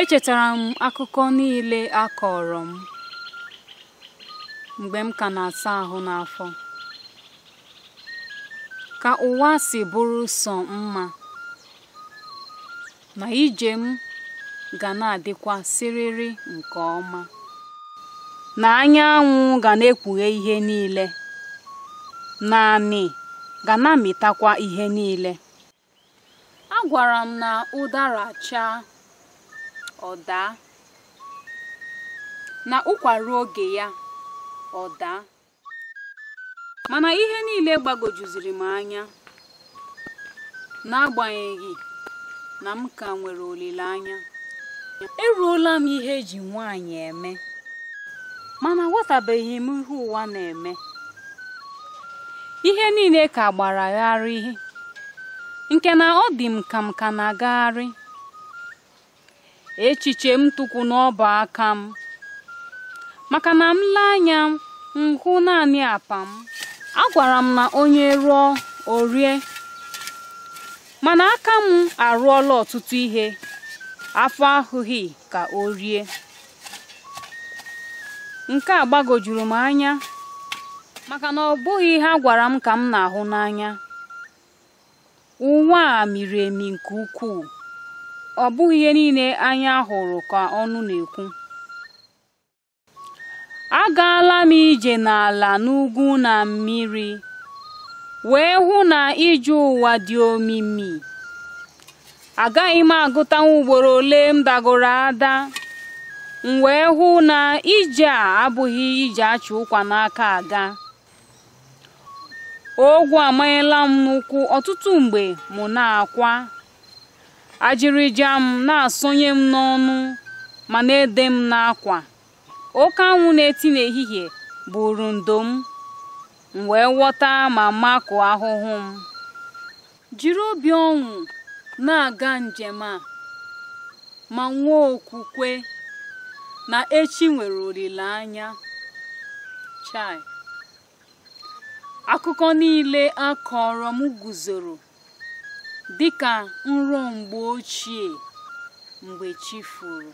Echetara m akụkọ niile a kọrọ m mgbe m ka na-asa ahụ n'afọ. Ka ụwa si bụrụ sọ mma, na ije m ga na-adịkwa siriri nke ọma, na anyanwụ ga na-ekpughe ihe niile, na anị ga na-amịtakwa ihe niile. A gwara m na ụdara chaa, ọ daa, na ụkwa ruo oge ya, ọ daa. Mana ihe niile gbagojuziri m anya, n'agbanyeghị na m ka nwere olileanya. Eruola m ihe eji nwaanyị eme, mana aghọtabeghị m ihe ụwa na-eme. Ihe niile ka gbara gharịị, nke na ọ dị m ka m ka na-agagharị. Echiche m tukwu n'ọbọ aka m, maka na m lee anya m hụ naanị apa m. Agwara m na onye rụọ o rie, mana aka m arụọla ọtụtụ ihe, afọ ahụghị ka o rie. Nke a gbagojuru m anya, maka na ọ bụghị ihe a gwara m ka m na-ahụ n'anya. Ụwa a miri emi nke ukwuu, ọ bụghị ihe niile anya hụrụ ka ọnụ na-ekwu. Agaala m ije n'ala n'ugwu na mmiri, wee hụ na ije ụwa dị omimi. Agaghị m agụtanwu ugboro ole m dagoro ada, m wee hụ na ije a abụghị ije achị ụkwa n'aka aga. Ogwu amanyela m n'ụkwụ ọtụtụ mgbe mụ na-akwa. Ajịrịja m na-asọnye m n'ọnụ ma na-ede m n'akwa. Oke anwụ na-eti n'ehihie bụrụ ndo m, m wee ghọta ma makụọ ahụhụ m. Jiri obi ọṅụ na-aga njem a, ma nwee okwukwe na echi nwere olileanya. Chai! Akụkọ niile a kọrọ m guzoro dịka nrọ mgbe ochie mgbe chi furu.